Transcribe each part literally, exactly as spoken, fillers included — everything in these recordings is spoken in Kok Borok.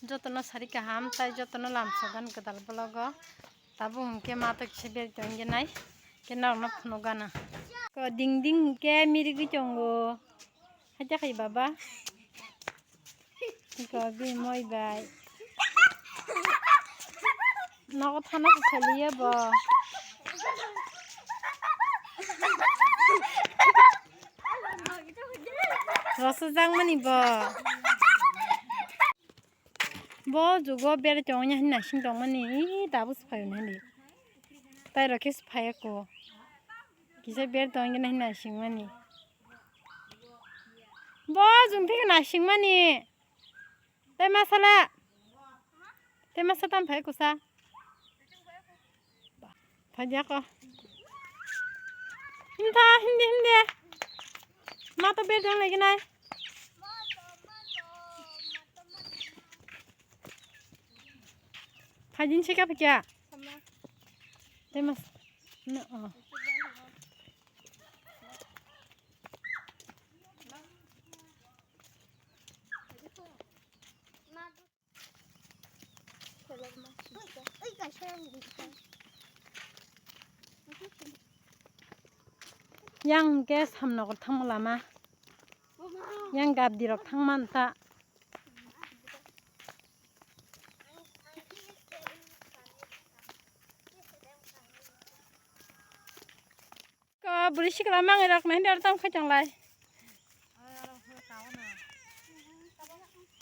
Jotono sari kaham tai jotono lamsogan kwtal vlog o. Tabuk hwnkhe ma to kisa beri tongwi nai. Khe norokno phunukgana. Ko ding ding hwnkhe mirigwi tongo. Haikhe khai baba. Ko bini moi bai. Nogo thana se saliya bo. Rosajak mani bo. Bo jugo beri tongya hinna sing tongmani. Ih, tabuk se phaio nani. Tai rokhe se phaiya ko. Kisa beri tongya hinna singmani. Bo jumpi na singmani. Tei masala. Tei masa tam phai kusa. Phai dia ko. Hintha, hindi, hindi. Ma to beri tong lagi nai. Phai din sika phikya. Tei mas. No. Oh. Yang hwnkhe Samnogor thangma lama. Yang Gabdi rok thangma nta. Ko bwrwi sikla mangi rok nai dor tam khai tonglai.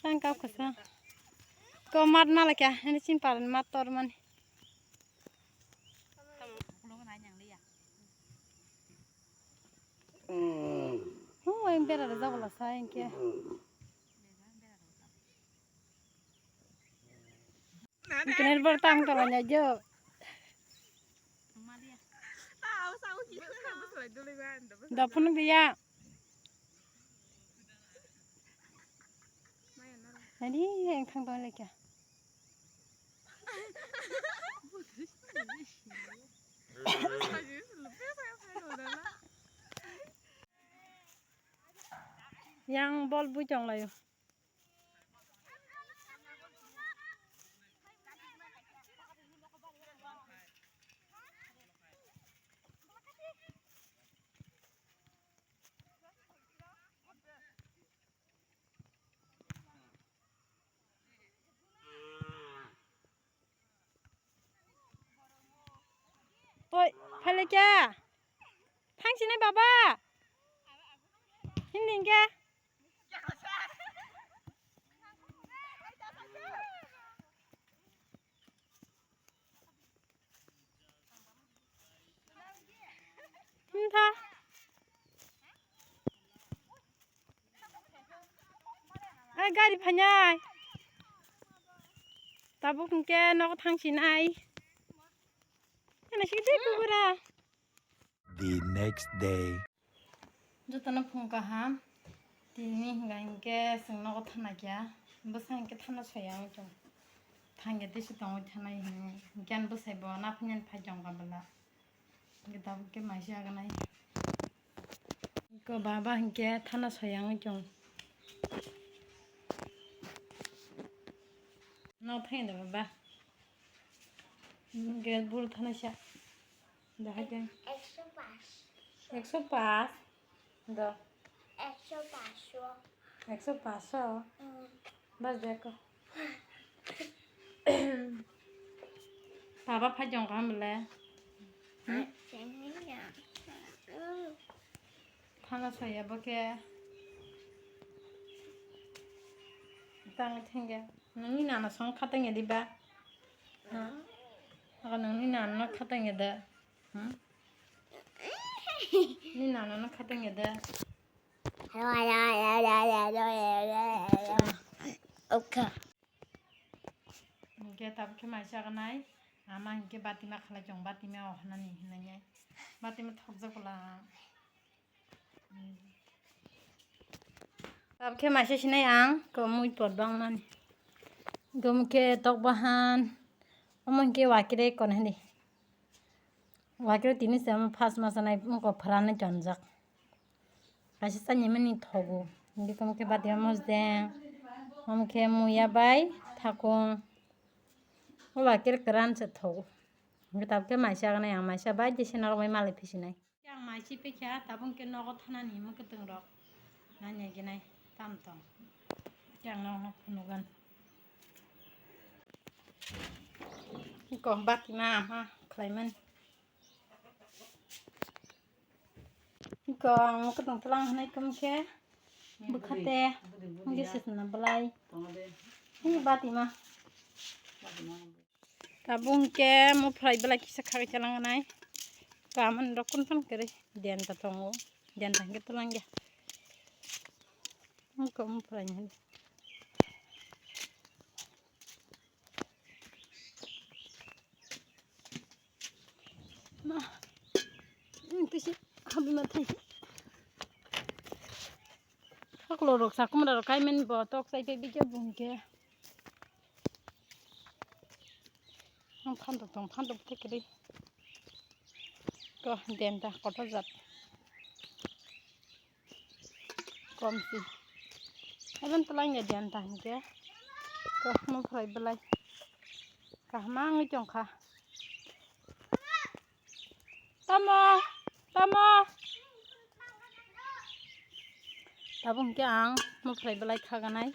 Tang kau khasa. Ko mat mala kya, ini simpar mat tor mani. Oh, yang bera da jago la sa yang kya. Kene bor tang tola nya jo. Dapun biya. Ani yang thang tola kya. Yang bol bui tong layo. Oi, phailekya? Thangsinai baba. Hindingkhe. Hintha. Ai gari phainai. Tabuk hwnkhe nogo thangsinai. Hana sikdi kubura. The next day. Jotono phung kaham. Tini hwnka hinkhe chwng nogo thana kya. Bwsa hinkhe thana soya wng chwng. Thangya tisi tongwi thanai hinwi. Hinkhe ani bwsai bo naphanyani phai tongkha bwla. Hinkhe tabuk khe maisa aganai. Ko baba hinkhe thana soya wng chwng. No thangya da baba. Hinkhe buru thana sa. Dahai de. Ekso pash. Ekso pash. Do. Ekso pash. Ekso pash. Hmm. Bas de ko. Baba phai jong kam le. Hmm? Sengya. Hmm. Thana soya bo khe. Tang thengya. Nungni nana song khatang ya diba? Ha? Aga nungni nana khatang ya da. Hmm? Ni nana no khatang ya da. Okay. Hinkhe tabuk khe maisa ganai. Ama hinkhe batima khalai chong, batima oh hanani hinai. Batima thokjak bwla. Tabuk khe maisa sinai ang, ko mui pot bang mani. Gum khe tok bahan. Omo hinkhe wakire kon hani. Wakiro tini se omo first masa nai moko phrani chonjak. Kaisa chani mani thogo. Hinkhe omo khe batima mosdeng. Omo khe muya bai Sakung. Oba kir kran se thok. Hwnkhe tabuk khe maisa gnai ang maisa bai de sena rok bai malai phisinai. Ang maisi pekha tabuk khe nogo thanani mwkhwtwng rok. Nanya ginai tam tong. Khe ang nogo phunukgwn. Ko bati ma ama khlaimani. Ko ang mwkhwtwng tlang hwnwi kum khe bwkhate hwnkhe sisna belai. Hini bati ma. Tabuk hwnkhe muphrai belai kisa khagwi tlang nai. Kaman rok kun phan kwrwi denta tongo. Denta hwnkhe tlang ya. Hwnkhe muphrai ni. Ma, tisi habi mathai. Haklo rok sakumra rok kaimen bo tok sai pe bikhe bungke. Ang phantok tong phantok thekri. Ko denta kotor jat. Komsi. Even tlang ya denta hwnkhe. Ko muphrai belai. Kaham wngwi tongkha. Tamo, tamo. Tabuk hwnkhe ang muphrai belai khaganai.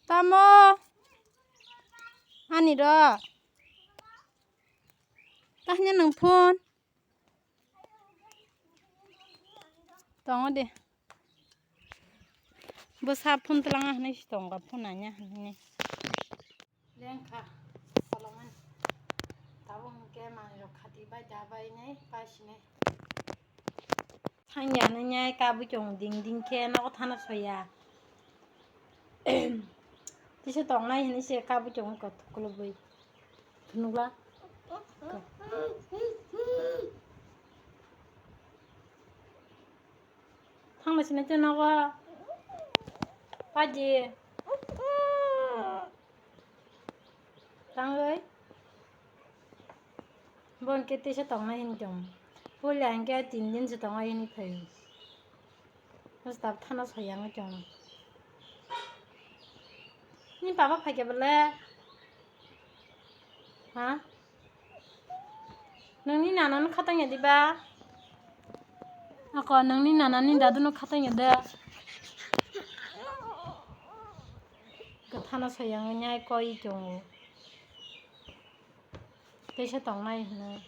Tamo. Ani ro. Tahnya nang phone. Tongo de. Bwsa phone twlanga hwnwi se tongo, phone nanya hwnwi. Lengkha solomani. Tabuk hwnkhe manwirok khati bai da bai nai pai sinai. Thangya nanya kabui chong ding ding khe nogo thana soya. Tisa tongnai hinwi se kabui chong kok kulubui. Phunukla. Thangla sini te nogo. Paji. Tangoi. Bon ke tisa tongnai hinwi tong. Puila hingke tin din se tongo ini phai. Bwswk thana soyang tong. Ni baba phaikhe bole? Ha? Nangni nanano khatang ya diba? Ako nangni nanani daduno khatang ya da. Gathana soyang nyai koi tongo. Teisa tongnai hwnwi.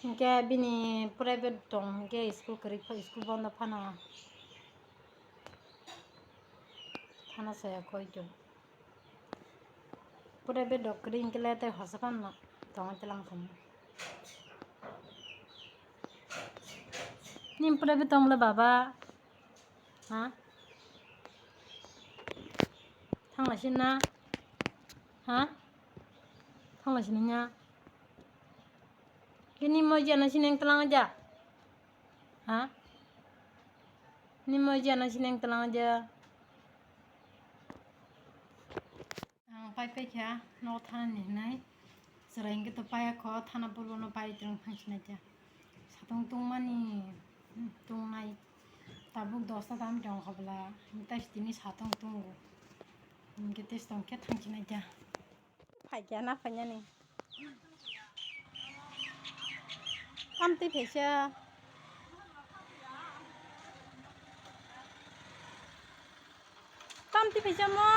Hinkhe bini private tong hinkhe school kwrwi pha, school bondo phano. Thana saya koi tong. Private rok kwrwi hinkhe le tei hosa phano tongwi tlang khamu. Nini private tong le baba? Ha? Thangla sini na? Ha? Thangla sini na? Kini mo jana sini yang telang aja. Ha? Ni mo jana sini yang telang aja. Ang pai pai kha, nogo thana ni hinai. Chwrai hwnkhe to paiya kho, thana bolbono pai twrwng thang sinai kha. Satung tungmani, hmm, tungnai. Tabuk dosta tam tong kha bwla, hwnkhe tei tini satung tungo. Hwnkhe tei tong khe thang sinai kha. Phai kha na phai nani. Tamtwi phaisa. Tamtwi phaisa mo.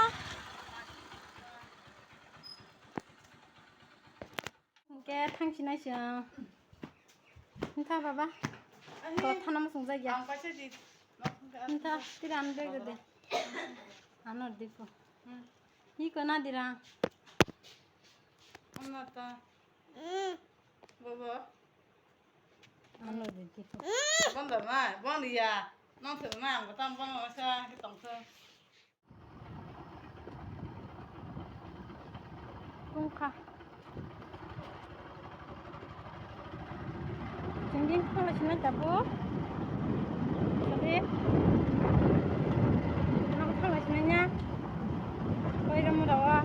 Hwnkhe thang sinai chwng. Wngkha baba. Ko thana mo swngjak ya. Wngkha tira ano bag de. Ano dipo. Iko na dira. Ano ta. Bobo. Ano de dipo. Bondo na, bondo ya. Nang thwk na, ang tam bondo sa, ki tong sa. Tungkha. Jingding thangla sinai tabuk. Tadi. Nang thangla sinai nya. Koi ram rawa.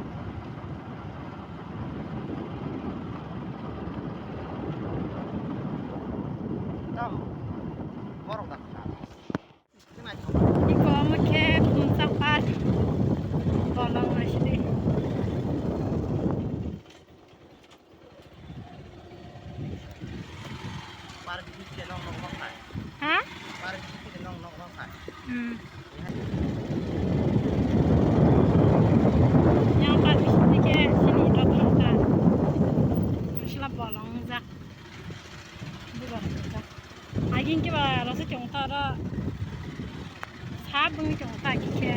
Tam. Borok dak. Hmm. Yang ta bising ke sini ito thangta. Sila bolong jak. Bubar jak. Agin ke ba rasa chongta ra. Sabung chongta kike.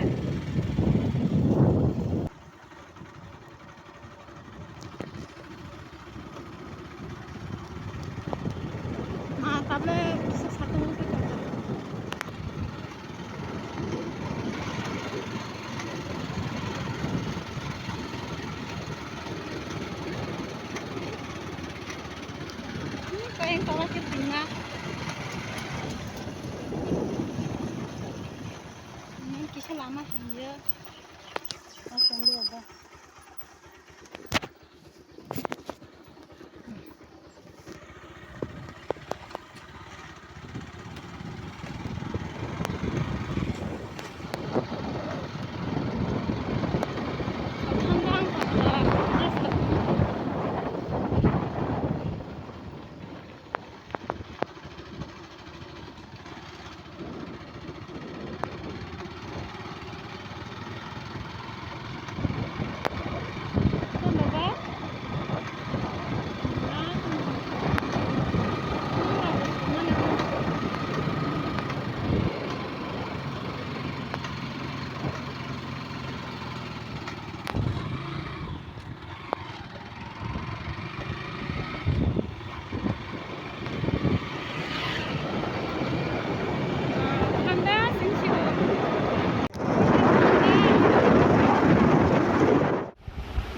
Ma, tablet kisa satung wngkha tongkha. Kayang tala khe thangna. Kisa lama hamya.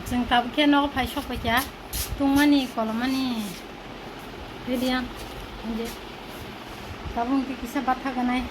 Chwng tabuk khe nogo phai sok paikha, tungmani kolomani ready ang. Tabuk khe kisa batha ganai.